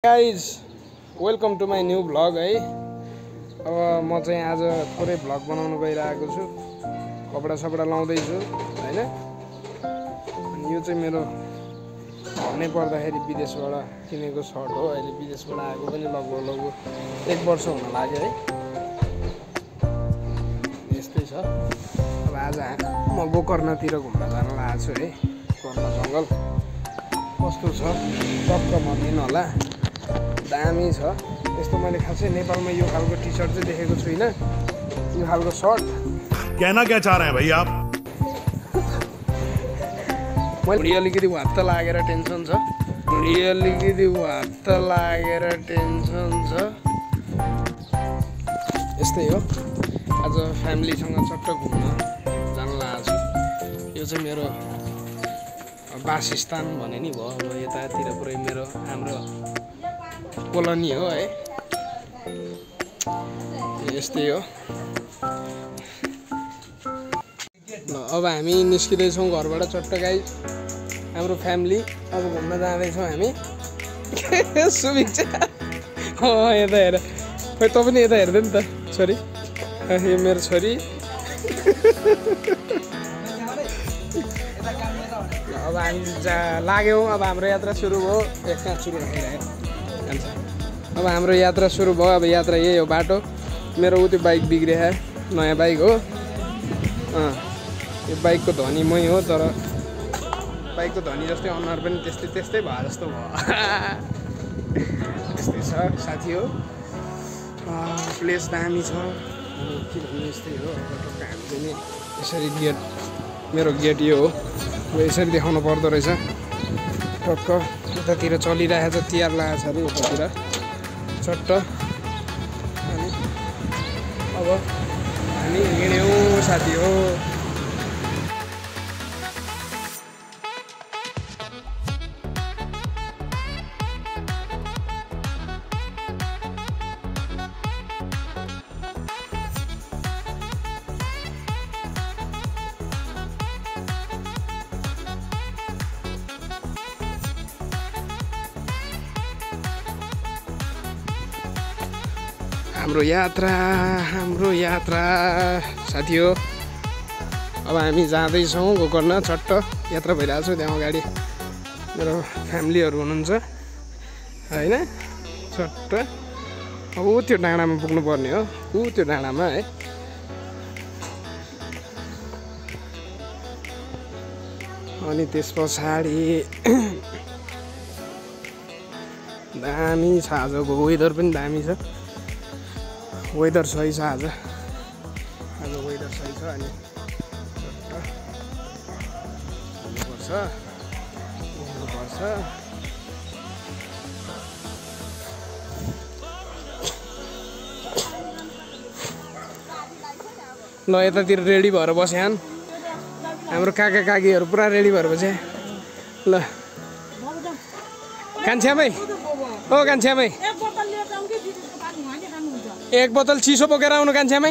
Guys welcome to my new vlog है। अब म चाहिँ आज थोरै भ्लग बनाउनु गइरहेको छु। कपडा सपडा लाउँदैछु हैन। अनि यो चाहिँ मेरो भन्नै पर्दाखेरि विदेशबाट किनेको सर्ट हो। अहिले विदेशबाट आएको पनि लगभग 1 वर्ष हुन लाग्यो है। यस्तै छ। अब आज म गोकर्णतिर घुम्न जान लागेको छु है। गोकर्ण जङ्गल कस्तो छ टक्क भनिदिनु होला। दामी छ। यस्तो मैले खासै नेपालमा यो खालको टी सर्ट चाहिँ देखेको छुइनँ। यो खालको सर्ट कहना क्या चाह रहे हैं भाई आप? मैले अलिकति वात्त लागेर टेन्सन छ। यस्तै हो। आज फ्यामिलीसँग चट्ट घुम्न जान लागेको छु। यो चाहिँ मेरो वासस्थान भने नि भयो। अब यतातिर पुरै हाम्रो कोलोनी हो है। यस्तै हो। ल अब हामी निस्किँदैछौँ घरबाट चट्ट गाइज। हाम्रो फ्यामिली अब घुम्न जाँदैछौँ हामी। सुभिक्षा यता हेर। खै तँ पनि यता हेर्दै नि त छोरी। यो मेरो छोरी। अब हामी लाग्यौँ। अब हाम्रो यात्रा सुरु भयो। कहाँ सुरु भइरहेको। अब हाम्रो यात्रा सुरु भयो। अब यात्रा यही हो बाटो। मेरो त्यो बाइक बिग्रियो। नयाँ बाइक हो। यो बाइकको धनी मै हो। तर बाइकको धनी जस्तै अनुहार पनि त्यस्तै भयो जस्तो भयो। यस्तै छ साथी हो। प्लेस दामी छ। के भन्नु यस्तै हो। टक्क हामी चाहिँ यसरी गेट मेरो गेट यो हो। अब यसरी देखाउनु पर्दो रहेछ। टक्क यतातिर चलिरहेको छ। तिहार लागेको छ अरे यतातिर चट्ट। अनि अब हामी हिँड्यौँ साथी हो। हाम्रो यात्रा साथी हो। अब हामी जाँदैछौँ गोकर्ण चट्ट। यात्रा भइरहेको छ। त्यहाँ अगाडि मेरो फ्यामिलीहरू हुनुहुन्छ होइन। चट्ट अब त्यो डाँडामा पुग्नु पर्ने हो। त्यो डाँडामा है। अनि त्यस पछाडि दामी छ। आजको वेदर पनि दामी छ। वेदर सही छ आज वेदर सही छ। अनि हुनुपर्छ। ल यतातिर रेडी भएर बस्यान् हाम्रो काका काकीहरू पुरा रेडी भएर बस्या। ल कान्छ्यामै ओ कान्छ्यामै एक बोतल चिसो बोकेर आउनु कान्छ्यामै।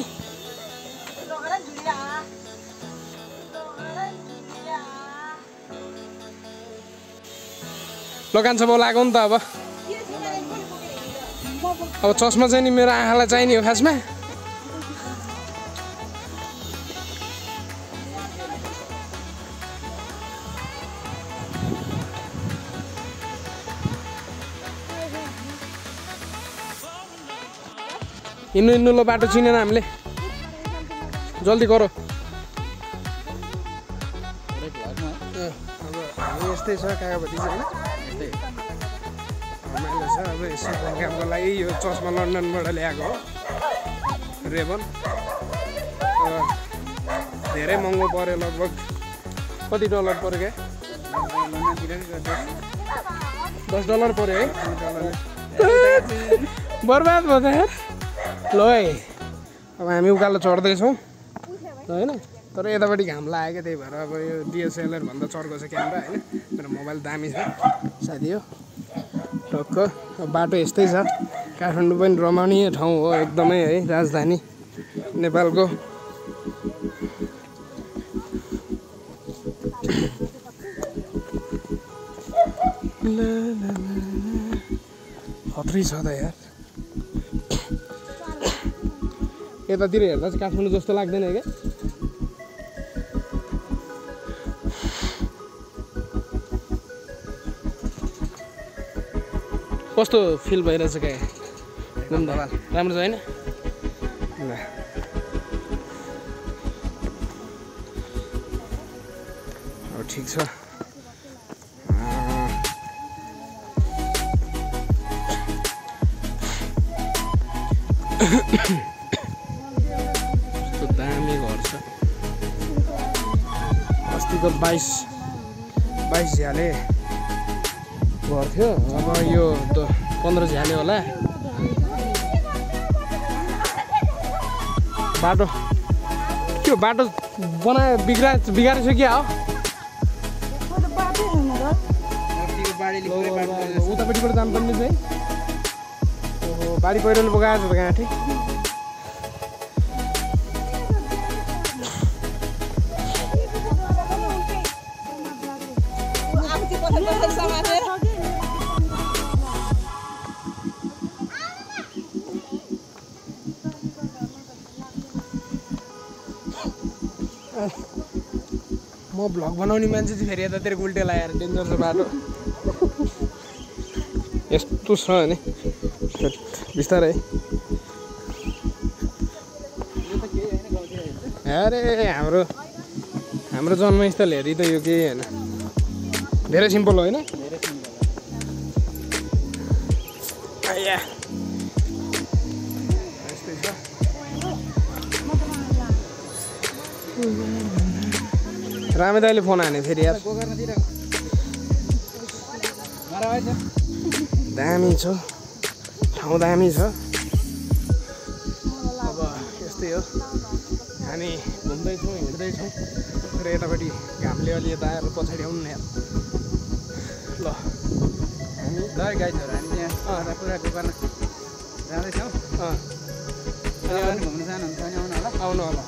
ल कान्छा बाउ लाग्यो नि त। अब चस्मा चाहिँ नि मेरो आँखालाई चाहिने हो खासमा। हिँड्नु ल बाटो चिनेन हामीले। जल्दी गरो। अब हामी यस्तै छ काका भतिजा होइन। रमाइलो छ। अब यसो कामको लागि यो चस्मा लन्डनबाट ल्याएको हो रेबन। धेरै महँगो पऱ्यो। लगभग कति डलर पऱ्यो क्या? $10 पऱ्यो है। बर्बाद भयो त यार। ल है अब हामी उकालो चढ्दैछौँ होइन। तर यतापट्टि घाम लाग्यो त्यही भएर अब यो DSLR भन्दा चर्को छ क्यामेरा होइन। मेरो मोबाइल दामी छ साथी हो। टक्क बाटो यस्तै छ। काठमाडौँ पनि रमणीय ठाउँ हो एकदमै है। राजधानी नेपालको। खतरै छ त यार यतातिर हेर्दा चाहिँ काठमाडौँ जस्तो लाग्दैन क्या कस्तो फिल भइरहेछ क्या घुम्दा राम्रो छ होइन ल अब ठिक छ कस्तो दामी घर छ अस्तिको 22 झ्याले घर थियो अब यो 15 झ्याले होला बाटो के बाटो बनाए बिगारेछ क्या हो उतापट्टिबाट जानुपर्ने चाहिँ ओहो बारी पहिरोले बोकाएको छ त गाँठी म भ्लग बनाउने मान्छे चाहिँ फेरि यतातिर उल्टे लगाएर डेन्जर छ बाटो यस्तो छ नि बिस्तारै अरे हाम्रो जन्मस्थल हेरी त यो केही होइन धेरै सिम्पल हो होइन यस्तै छ रामे दाइले फोन हाने फेरि यार दामी छ ठाउँ दामी छ अब यस्तै हो हामी घुम्दैछौँ हिँड्दैछौँ र यतापट्टि घामले अलि यता आएर पछाडि आउनु यार ल हामी गाइडहरू हामी यहाँ पुरा गोकर्ण जाँदैछौँ घुम्नु जानुहुन्छ भने आउनु होला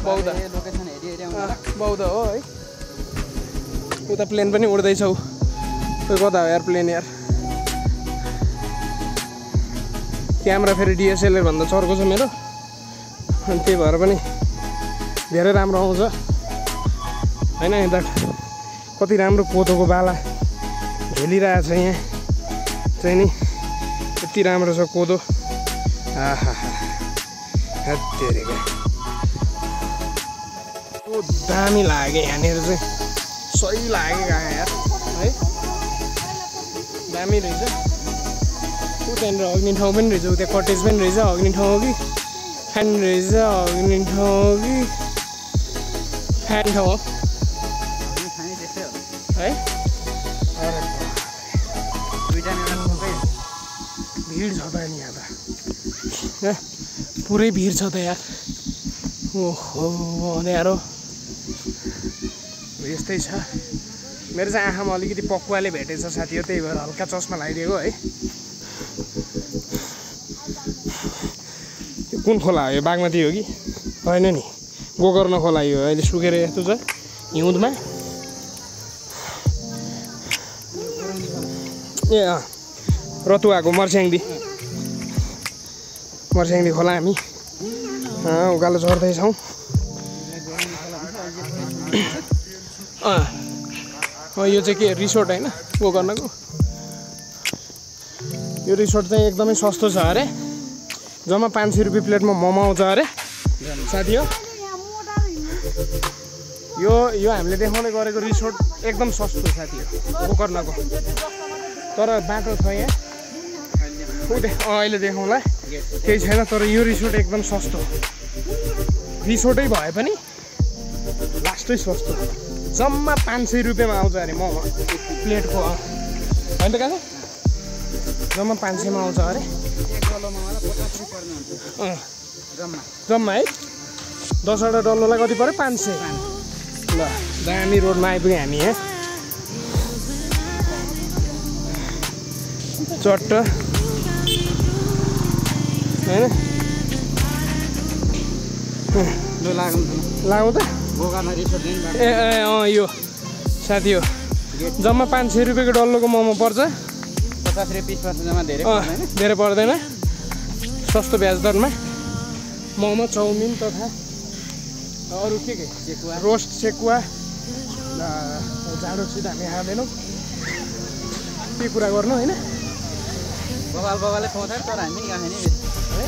बौद्ध लोकेसन हेरी आउनु बौद्ध हो है उता प्लेन पनि उड्दैछौ खोइ कता हो यार प्लेन यार क्यामेरा फेरि डिएसएलआर भन्दा चर्को छ मेरो अनि त्यही भएर पनि धेरै राम्रो आउँछ होइन यता कति राम्रो कोदोको बाला झेलिरहेछ यहाँ चाहिँ नि यति राम्रो छ कोदो आहा दामी लाग्यो यहाँनिर चाहिँ सही लाग्यो यार है दामी रहेछ त्यहाँनिर अग्नि ठाउँ पनि रहेछ उता कटेज पनि रहेछ अग्नि ठाउँ हो कि फ्यान रहेछ अग्नि ठाउँ हो कि फ्यान ठाउँ हो है भिड छ त नि यहाँ त पुरै भिड छ त यार ओहो अँध्यारो यस्तै छ मेरो चाहिँ आँखामा अलिकति पक्वाले भेटेछ साथी हो त्यही भएर हल्का चस्मा लगाइदिएको है कुन खोला हो यो बागमती हो कि होइन नि गोकर्ण खोला यो अहिले सुकेर यस्तो छ हिउँदमा ए रतुवाको मर्स्याङदी खोला हामी उकालो चढ्दैछौँ यो चाहिँ के रिसोर्ट होइन गोकर्णको यो रिसोर्ट चाहिँ एकदमै सस्तो छ अरे जम्मा 500 रुपियाँ प्लेटमा मोमो आउँछ अरे साथी हो यो हामीले देखाउने गरेको रिसोर्ट एकदम सस्तो साथी हो गोकर्णको तर बाटो छ यहाँ अहिले देखाउँला केही छैन तर यो रिसोर्ट एकदम सस्तो रिसोर्टै भए पनि लास्टै सस्तो जम्मा 500 रुपियाँमा आउँछ अरे मोमो प्लेटको होइन त काका जम्मा 500 मा आउँछ अरे जम्मा है 10वटा डल्लोलाई कति पर्यो 500 ल दामी रोडमा आइपुग्यो हामी यहाँ चट्ट होइन लागौँ त ए यो साथी हो जम्मा 500 रुपियाँको डल्लोको मोमो पर्छ 50 रुपियाँ 20 वर्षमा धेरै पर्दैन धेरै पर्दैन सस्तो ब्याज दरमा मोमो चाउमिन तथा अरू के सेकुवा रोस्ट सेकुवा जाडोसित हामी खाँदैनौँ के कुरा गर्नु होइन बबालले खुवाउँछ तर हामी यहाँ नि है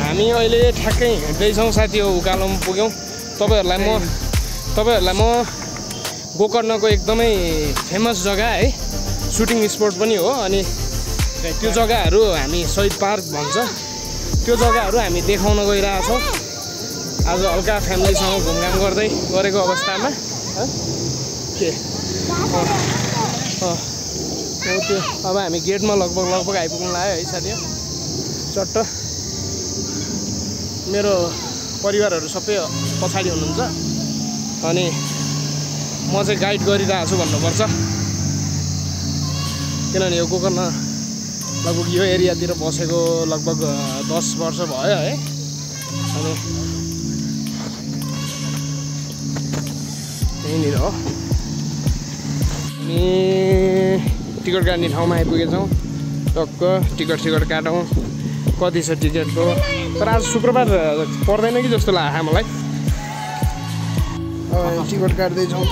हामी अहिले ठ्याक्कै हिँड्दैछौँ साथी हो उकालोमा पुग्यौँ तपाईँहरूलाई म गोकर्णको एकदमै फेमस जग्गा है सुटिङ स्पट पनि हो अनि त्यो जग्गाहरू हामी शहीद पार्क भन्छ त्यो जग्गाहरू हामी देखाउन गइरहेछौँ आज हल्का फ्यामिलीसँग घुमघाम गर्दै गरेको अवस्थामा के त्यो अब हामी गेटमा लगभग आइपुग्नु लाग्यो है साथी चट्ट मेरो परिवारहरू सबै पछाडि हुनुहुन्छ अनि म चाहिँ गाइड गरिरहेको छु भन्नुपर्छ किनभने यो गोकर्ण लगभग यो एरियातिर बसेको लगभग 10 वर्ष भयो है अनि यहीँनिर हो अनि टिकट काट्ने ठाउँमा आइपुगेछौँ टक्क टिकट काटौँ कति छ टिकटको तर आज शुक्रबार पर्दैन कि जस्तो लाग्यो मलाई टिकट काट्दैछौँ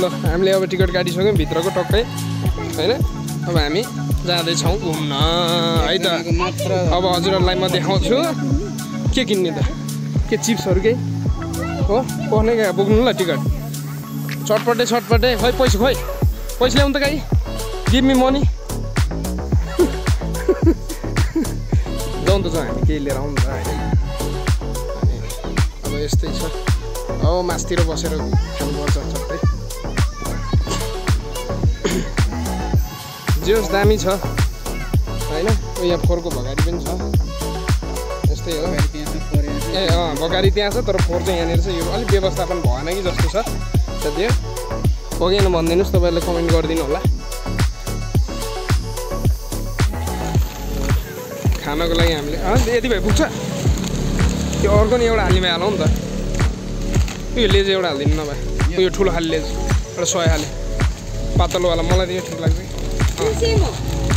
ल हामीले अब टिकट काटिसक्यौँ भित्रको टक्कै होइन अब हामी जाँदैछौँ घुम्न है त अब हजुरहरूलाई म देखाउँछु के किन्ने त के चिप्सहरू केही हो पख्नै गएको बोक्नु ल टिकट चटपटे खै पैसा ल्याउनु त काहीँ गिभ मी मनी जाउँ त हामी केही लिएर आउनु त होइन अब यस्तै छ अब मासतिर बसेर खानुपर्छ सबै जे होस् दामी छ होइन यहाँ फोहोरको भगारी पनि छ यस्तै हो ए भगारी त्यहाँ छ तर फोहोर चाहिँ यहाँनिर छ यो अलिक व्यवस्थापन भएन कि जस्तो छ साथी पुगेन भनिदिनुहोस् तपाईँहरूले कमेन्ट गरिदिनु होला खानको लागि हामीले यति भए पुग्छ त्यो अर्को नि एउटा हाल्ने हालौँ नि त यो लेज एउटा हालिदिनु नभए यो ठुलो खाले लेज एउटा 100 हाले पातलोवाला मलाई त यो ठिक लाग्छ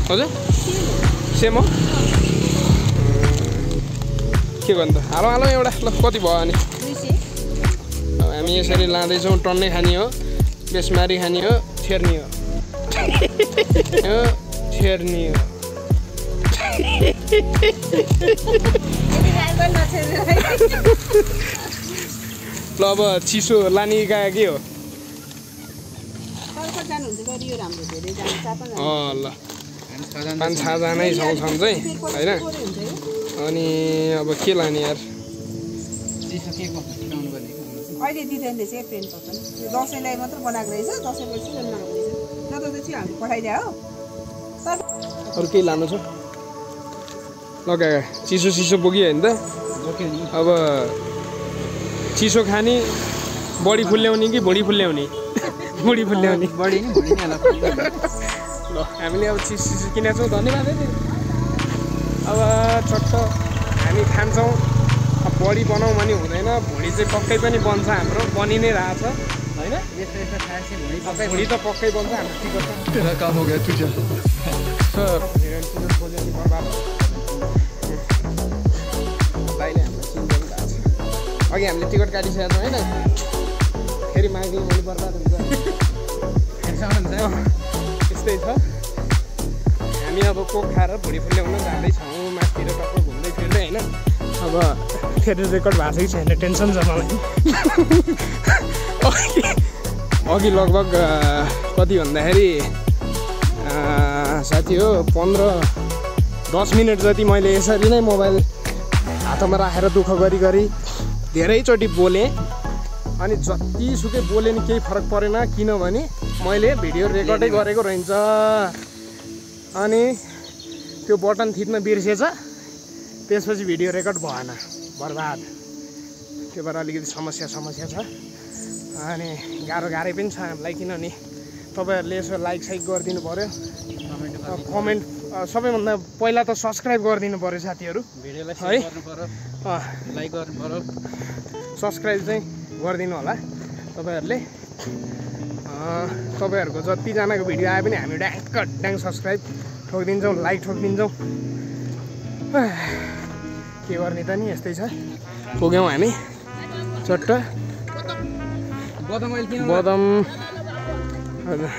हजुर सेम हो के भन्नु त हालौँ एउटा ल कति भयो अनि हामी यसरी लाँदैछौँ टन्नै खाने हो बेसमारी खाने हो छेर्नी हो छेर्नी हो ल अब चिसो लाने गएको के हो ल 5-6 छौँ चाहिँ होइन अनि अब के लाने यार अहिले दिँदैन रहेछ पेन पनि दसैँलाई मात्र बनाएको रहेछ दसैँपछि बनाएको रहेछ न त चाहिँ हामी पठाइदियो हो अरू केही लानु छ लगा चिसो बोकियो होइन त अब चिसो खाने बडी फुल्याउने कि भुँडी फुल्याउने बुढी फुल्याउने बढी नि भुँडी नि ल हामीले अब चिसो किनेको छौँ धन्यवाद है अब चट्ट हामी खान्छौँ अब बडी बनाउँ भने हुँदैन भुँडी चाहिँ पक्कै पनि बन्छ हाम्रो बनि नै रहेछ होइन भुँडी त पक्कै बन्छ हाम्रो टिकट काम हो गया तुझे सर बर्बाद भाइले हाम्रो चिन्ता पनि भएको छ अघि हामीले टिकट काटिसकेको छौँ होइन फेरि माग्ने भने बर्बाद हुन्छ त्यस्तै छ हामी अब कोक खाएर भुँडी फुल्याउन जाँदैछौँ माथितिर टक्क घुम्दै फिर्दै होइन अब फेरि रेकर्ड भएको छ कि छैन टेन्सन छ मलाई अघि लगभग कति भन्दाखेरि साथी हो 15-10 मिनट जति मैले यसरी नै मोबाइल हातमा राखेर दुःख गरी धेरैचोटि बोलेँ अनि जतिसुकै बोले नि केही फरक परेन किनभने मैले भिडियो रेकर्डै गरेको रहन्छ अनि त्यो बटन थिच्न बिर्सेछ त्यसपछि भिडियो रेकर्ड भएन बर्बाद त्यो भएर अलिकति समस्या छ अनि गाह्रै पनि छ हामीलाई किनभने तपाईँहरूले यसो लाइक साइक गरिदिनु पऱ्यो कमेन्ट सबैभन्दा पहिला त सब्सक्राइब गरिदिनु पर्यो साथीहरू भिडियोलाई है? शेयर गर्नु पर्यो अँ, लाइक गर्नु पर्यो सब्सक्राइब चाहिँ गरिदिनु होला तपाईँहरूले तपाईँहरूको जतिजनाको भिडियो आए पनि हामी ड्याङ सब्सक्राइब ठोकिदिन्छौँ लाइक ठोकिदिन्छौँ के गर्ने त नि यस्तै छ पुग्यौँ हामी चट्ट बदम अहिले किन बदम हजुर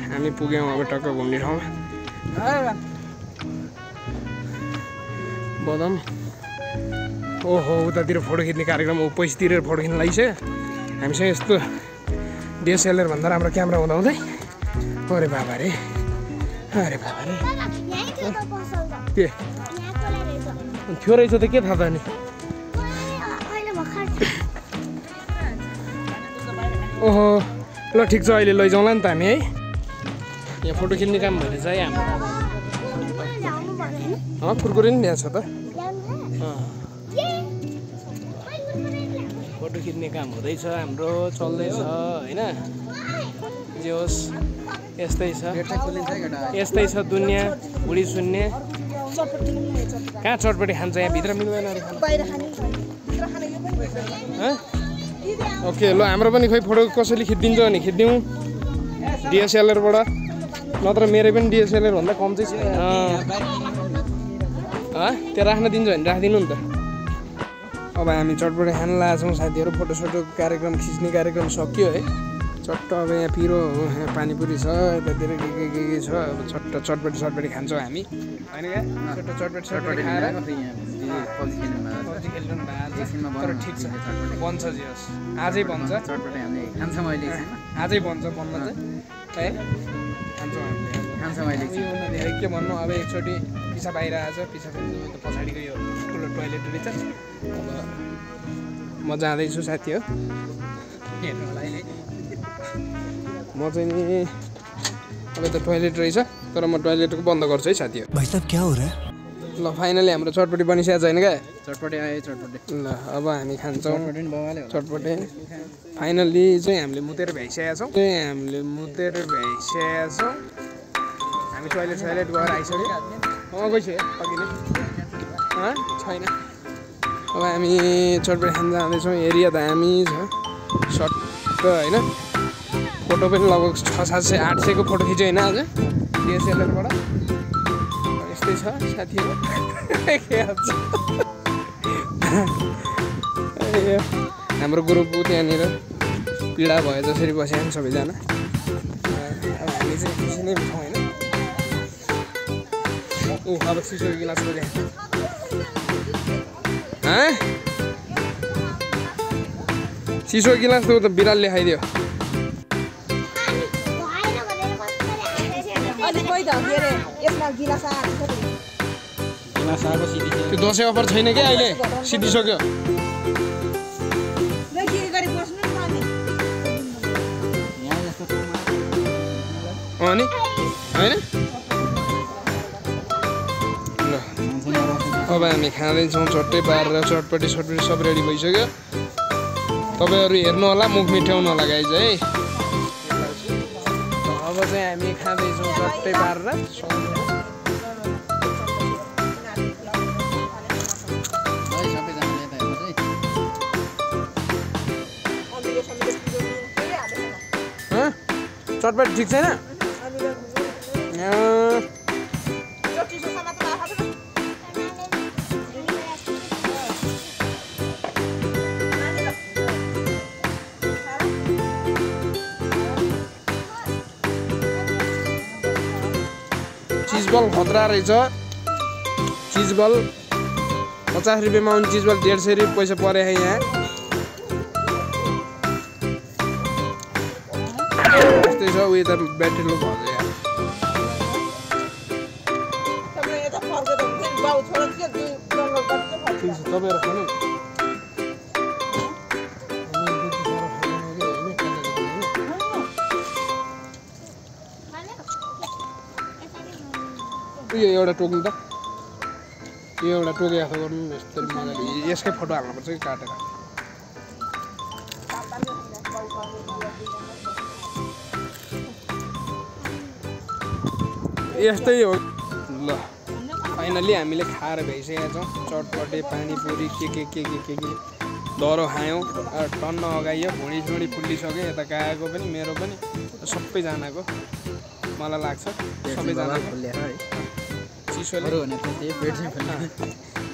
हामी पुग्यौँ अब टक्क घुम्ने ठाउँमा बदम ओहो उतातिर फोटो खिच्ने कार्यक्रम पैसातिर फोटो खिच्न लागिसक्यो हामीसँग यस्तो डिएसएलआर भन्दा राम्रो क्यामेरा हुँदाहुँदै अरे बाबा रे के थियो रहेछ त के थाहा त अनि ओहो ल ठिक छ अहिले लैजाउँला नि त हामी है यहाँ फोटो खिच्ने काम भइरहेछ है हाम्रो कुरकुरे नि ल्याएको छ त फोटो खिच्ने काम हुँदैछ हाम्रो चल्दैछ होइन जे होस् यस्तै छ यस्तै छ दुनियाँ बुढी सुन्ने कहाँ चटपटी खान्छ यहाँ भित्र मिल्दैन अरे ओके ल हाम्रो पनि खोइ फोटो कसैले खिचिदिन्छ भने खिचिदिउँ डिएसएलआरबाट नत्र मेरो पनि डिएसएलआर भन्दा कम चाहिँ छैन त्यो राख्न दिन्छ भने राखिदिनु नि त अब हामी चटपटी खान लाग्छौँ साथीहरू फोटोसोटो कार्यक्रम खिच्ने कार्यक्रम सक्यो है चट्ट अब यहाँ पिरो पानीपुरी छ यतातिर के छ अब चट्ट चटपटी खान्छौँ हामी होइन क्या चट्ट चटपटी खाएर तर ठिक छ बन्छ जे होस् आजै बन्छ आजै बन्छ बन्न चाहिँ है खान्छौँ हामीले धेरै के भन्नु अब एकचोटि पिछा बाहिर आएछ पिछा पछाडिको यो ठुलो टोइलेट रहेछ अब म जाँदैछु साथी हो म चाहिँ नि अब त टोइलेट रहेछ तर म टोइलेटको बन्द गर्छु है साथी भाइ साहब क्या हो रहा है ल फाइनली हाम्रो चटपटी बनिसकेको छैन क्या चटपटे आयो चटपटे ल अब हामी खान्छौँ चटपटे फाइनल्ली चाहिँ हामीले मुतेर भ्याइसकेका छौँ हामी टोइलेट गएर आइसक्यो गइसक्यो अघि नै छैन अब हामी चटपटी खान जाँदैछौँ एरिया दामी छ सट्ट होइन फोटो पनि लगभग 600-700 फोटो खिच्यो होइन आज डिएसएलआरबाट यस्तै छ साथीहरू हाम्रो ग्रुप त्यहाँनिर पीडा भयो जसरी बस्यो नि सबैजना अब हामी चाहिँ खुसी नै छौँ होइन अब चिसोको गिलास बोले चिसो गिलास त ऊ त बिरालले खाइदियो त्यो दसैँ अफर छैन क्या अहिले सिद्धिसक्यो अनि होइन ल अब हामी खाँदैछौँ चट्टै पारेर चटपटी सब रेडी भइसक्यो तपाईँहरू हेर्नु होला मुख मिठाउनु होला गाइज है अब चाहिँ हामी खाँदैछौँ चट्टै पारेर चटपटी ठिक छैन चिजबल खतरा रहेछ चिजबल 50 रुपियाँमा आउने चिजबल 150 रुपियाँ पैसा परे है यहाँ यस्तै छ उयो त ब्याट्री लो भयो यार ठिक छ तपाईँहरू खानु यो एउटा टोक्नु त यो एउटा टोके जस्तो गर्नु यस्तो मजाले यसकै फोटो हाल्नुपर्छ कि काटेर यस्तै हो ल ल फाइनली हामीले खाएर भइसकेका छौँ चटपटे पानीपुरी के दरो खायौँ टन्न अगाइयो भुँडी सुँडी फुलिसक्यो यता काको पनि मेरो पनि सबैजनाको मलाई लाग्छ सबैजनाको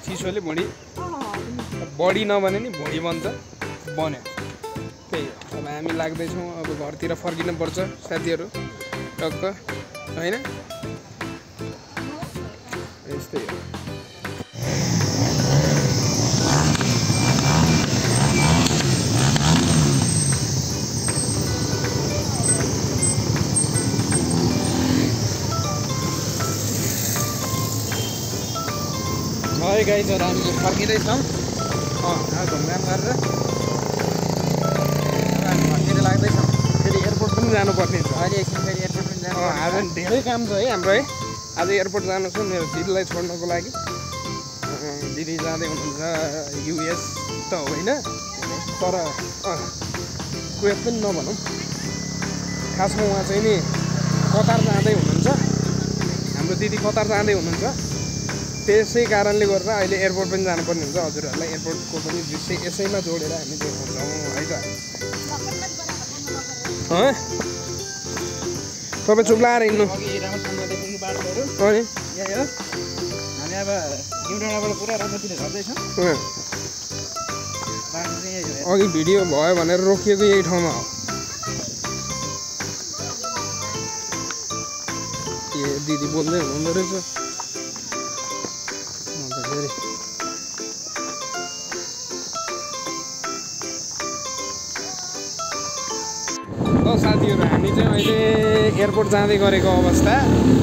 चिसोले भुँडी बडी नबने नि भुँडी बन्छ बन्यो त्यही हो अब हामी लाग्दैछौँ अब घरतिर फर्किनुपर्छ साथीहरू टक्क होइन यस्तै हो है गाइजहरू हामीले फर्किँदैछौँ घुमघाम गरेर हामी फर्किँदै लाग्दैछौँ फेरि एयरपोर्ट पनि जानुपर्ने छ अहिले एकछिन फेरि एयरपोर्ट पनि जानु आज धेरै काम छ है हाम्रो है आज एयरपोर्ट जानु छ मेरो दिदीलाई छोड्नको लागि दिदी जाँदै हुनुहुन्छ युएस त होइन तर कुवेत पनि नभनौँ खासमा उहाँ चाहिँ नि कतार जाँदै हुनुहुन्छ हाम्रो दिदी कतार जाँदै हुनुहुन्छ त्यसै कारणले गर्दा अहिले एयरपोर्ट पनि जानुपर्ने हुन्छ हजुरहरूलाई एयरपोर्टको पनि दृश्य यसैमा जोडेर हामी देखाउँछौँ है त तपाईँ चुप्लाएर हिँड्नु अघि राम्रोसँग देखेको बाटोहरू अनि यही हो हामी अब न्युडाँडाबाट पुरा राम्रोतिर झर्दैछौँ बाटो चाहिँ यही हो अघि भिडियो भयो भनेर रोकिएको यही ठाउँमा हो ए दिदी बोल्दै हुनुहुँदो रहेछ साथीहरू हामी चाहिँ अहिले एयरपोर्ट जाँदै गरेको अवस्था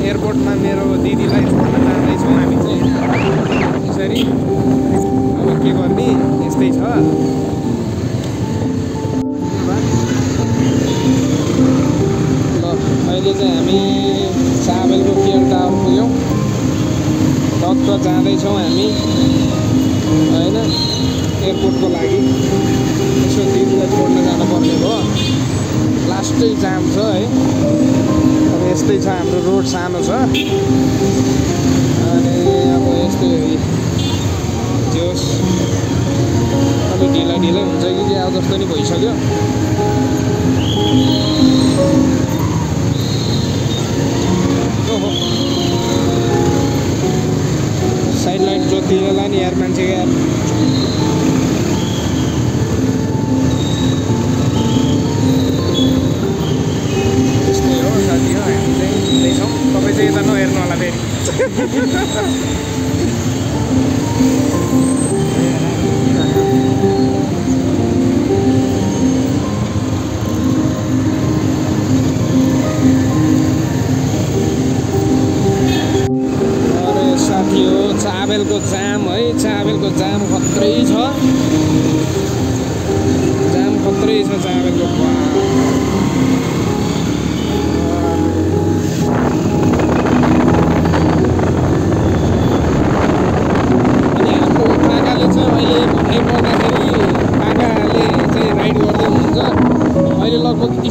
एयरपोर्टमा मेरो दिदीलाई छोड्न जाँदैछौँ हामी चाहिँ यसरी अब के गर्ने यस्तै छ ल अहिले चाहिँ हामी चाबेलको केयर टावर पुग्यौँ टक्क जाँदैछौँ हामी होइन एयरपोर्टको लागि यसो दिदीलाई छोड्न जानुपर्ने भयो लास्टै जाम छ है अब यस्तै छ हाम्रो रोड सानो छ अनि अब यस्तै जोस् अलिक ढिला हुन्छ कि अब जस्तो नि भइसक्यो साइड लाइट जोतिएला नि यार मान्छे यार साथी हो हामी चाहिँ हिँड्दैछौँ तपाईँ चाहिँ यता नहेर्नु होला फेरि अरे साथी हो चाबेलको जाम है चाबेलको जाम खत्रै छ चाबेलको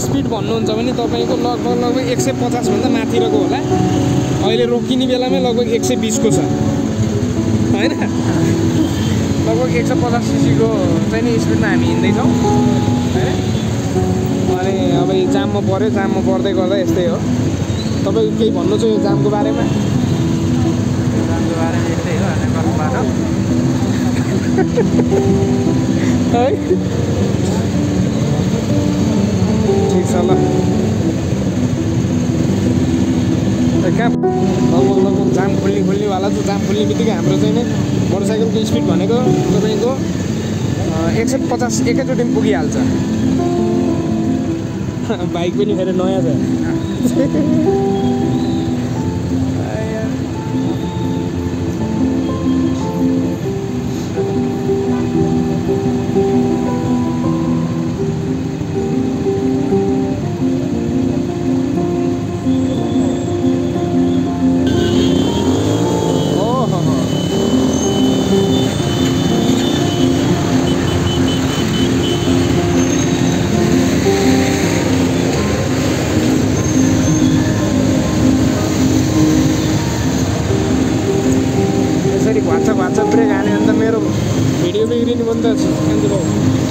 स्पिड भन्नुहुन्छ भने तपाईँको लगभग 150 भन्दा माथिरको होला अहिले रोकिने बेलामै लगभग 120 को छ होइन लगभग 150 सीसीको चाहिँ नि स्पिडमा हामी हिँड्दैछौँ होइन अनि अब यो जाममा पऱ्यो जाममा पर्दै गर्दा यस्तै हो तपाईँको केही भन्नु छ यो जामको बारेमा यस्तै हो बाटो है ठिक छ ल कहाँ लगभग जाम खोल्नेवाला छ जाम खोल्ने बित्तिकै हाम्रो चाहिँ नि मोटरसाइकलको स्पिड भनेको तपाईँको 150 एकैचोटि पुगिहाल्छ बाइक पनि फेरि नयाँ छ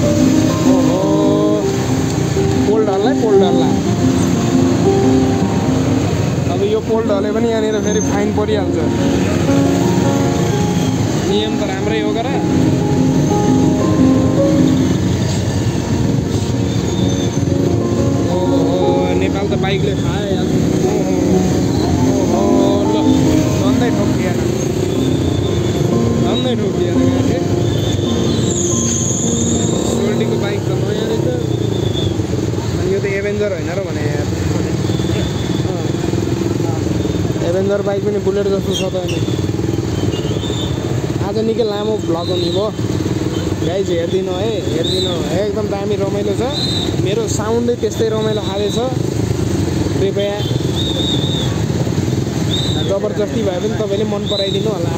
ओहो पोल ढल्ला अब यो पोल ढले पनि यहाँनिर फेरि फाइन परिहाल्छ नियम त राम्रै हो गर नेपाल त बाइकले खायो ल झन्डै ठोकिएन सोल्टीको बाइक त नयाँ रहेछ अनि यो त एभेन्जर होइन र भने एभेन्जर बाइक पनि बुलेट जस्तो छ त अनि आज निकै लामो भ्लग हुने भयो गाइज हेरिदिनु है एकदम दामी रमाइलो छ मेरो साउन्डै त्यस्तै रमाइलो खाँदैछ कृपया जबरजस्ती भए पनि तपाईँले मन पराइदिनु होला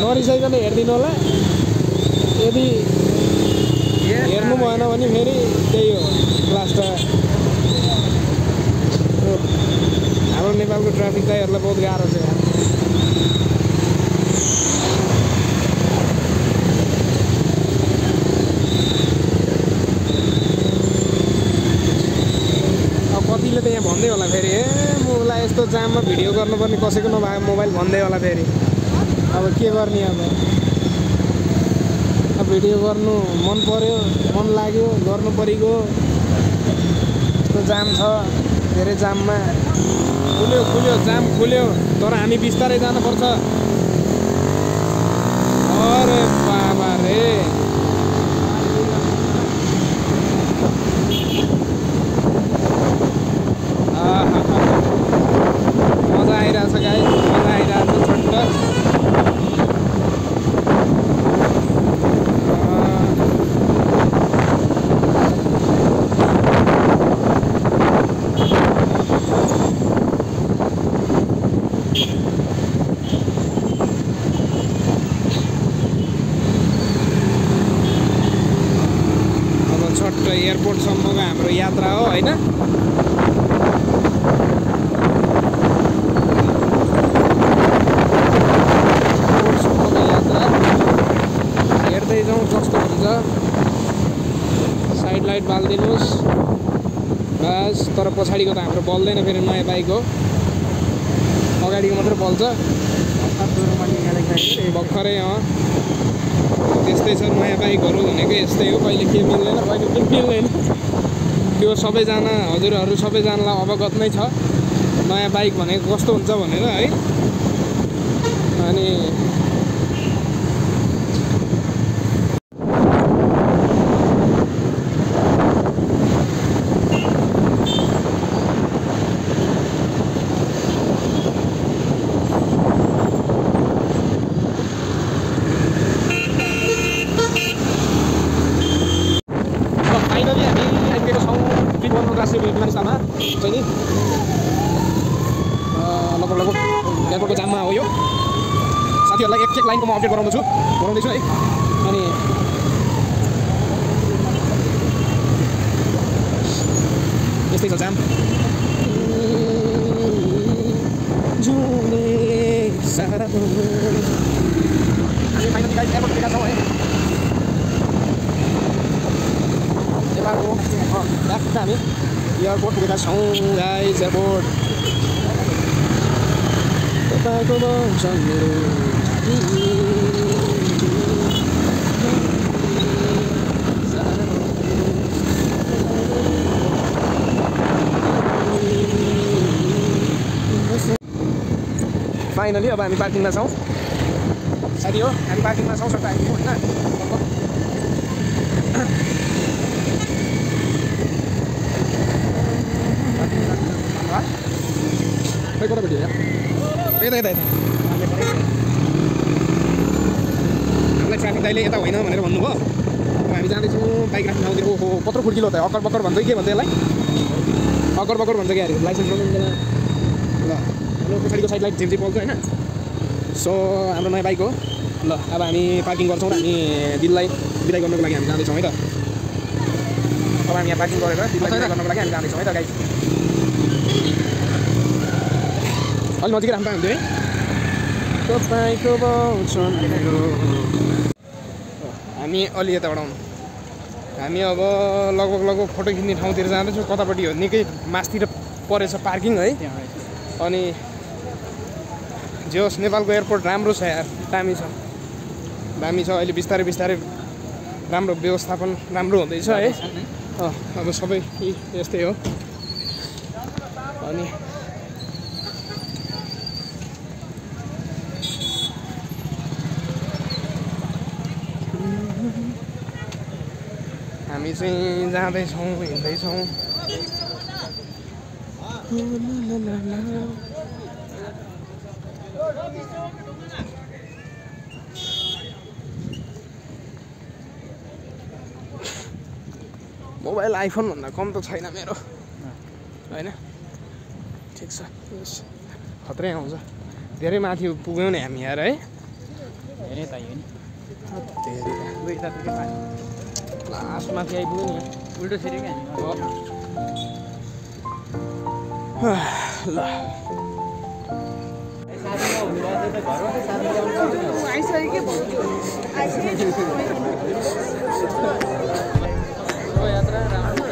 नरिसाइकन हेरिदिनु होला यदि हेर्नु भएन भने फेरि त्यही हो लास्ट हाम्रो नेपालको ट्राफिक दाइहरूलाई बहुत गाह्रो छ यार कतिले त यहाँ भन्दै होला फेरि मलाई यस्तो जाममा भिडियो गर्नुपर्ने कसैको नभए मोबाइल भन्दै होला फेरि अब के गर्ने अब भिडियो गर्नु मन पर्यो मन लाग्यो गर्नु परेको यस्तो जाम छ धेरै जाममा खुल्यो जाम खुल्यो तर हामी बिस्तारै जानुपर्छ अरे बाबा रे मजा आइरहेछ गाइस मजा आइरहेछ छोटो एयरपोर्टसम्मको हाम्रो यात्रा हो होइन एयरपोर्टसम्मको यात्रा हेर्दै जाउँ कस्तो हुन्छ साइड लाइट बालिदिनुहोस् बस तर पछाडिको त हाम्रो बल्दैन फेरि नयाँ बाइक हो अगाडिको मात्रै बल्छ भर्खरै त्यस्तै छ नयाँ बाइकहरू भनेको यस्तै हो कहिले के मिल्दैन कहिले के मिल्दैन त्यो सबैजना हजुरहरू सबैजनालाई अवगत नै छ नयाँ बाइक भनेको कस्तो हुन्छ भनेर है अनि लगभग एयरपोर्टको जाममा हो यो साथीहरूलाई एक लाइनको म अपडेट गराउँदैछु है अनि यस्तै छ जाम हामी फाइनली गाइस एयरपोर्ट पुगेका छौँ है नेपालको हामी एयरपोर्ट पुगेका छौँ गाइस एयरपोर्ट फाइनली अब हामी पार्किङमा छौँ साथी हो हामी पार्किङमा छौँ सबै आइपुग्यौँ होइन खै कता भेट्यो यता हामीलाई ट्राफिक दाइले यता होइन भनेर भन्नुभयो अब हामी जाँदैछौँ बाइक राख्नु आउँदै ओहो कत्रो खुड्किलो त अक्कर बक्कर भन्छ के भन्छ यसलाई अक्कर बक्कर भन्छ क्या अरे लाइसेन्स बनाउँदैन ल हाम्रो पछाडिको साइड लाइट झिम्झिम बोल्छ होइन सो हाम्रो नयाँ बाइक हो ल अब हामी पार्किङ गर्छौँ र हामी दिललाई बिदाई गर्नको लागि हामी जाँदैछौँ है त अब हामी यहाँ पार्किङ गरेर दिललाई बिदाई गर्नको लागि हामी जाँदैछौँ है त गाइस अलिक नजिकै राख्नु पायो हुन्थ्यो है तपाईँको वचन मेरो। हामी अलि यता बढाउँ। हामी अब लगभग फोटो खिच्ने ठाउँतिर जाँदैछौँ। कतापट्टि हो निकै मासतिर परेछ पार्किङ है। अनि जे होस् नेपालको एयरपोर्ट राम्रो छ यार, दामी छ अहिले। बिस्तारै बिस्तारै राम्रो व्यवस्थापन राम्रो हुँदैछ है। अब सबै यस्तै हो। अनि हामी चाहिँ जाँदैछौँ, हिँड्दैछौँ। मोबाइल आइफोनभन्दा कम त छैन मेरो होइन। ठिक छ, खत्रै आउँछ। धेरै माथि पुग्यौँ नि हामी यार है। धेरै त यो नि लास्ट माथि आइपुग्यो नि उल्टो फेरि क्या ल। यात्रा राम्रो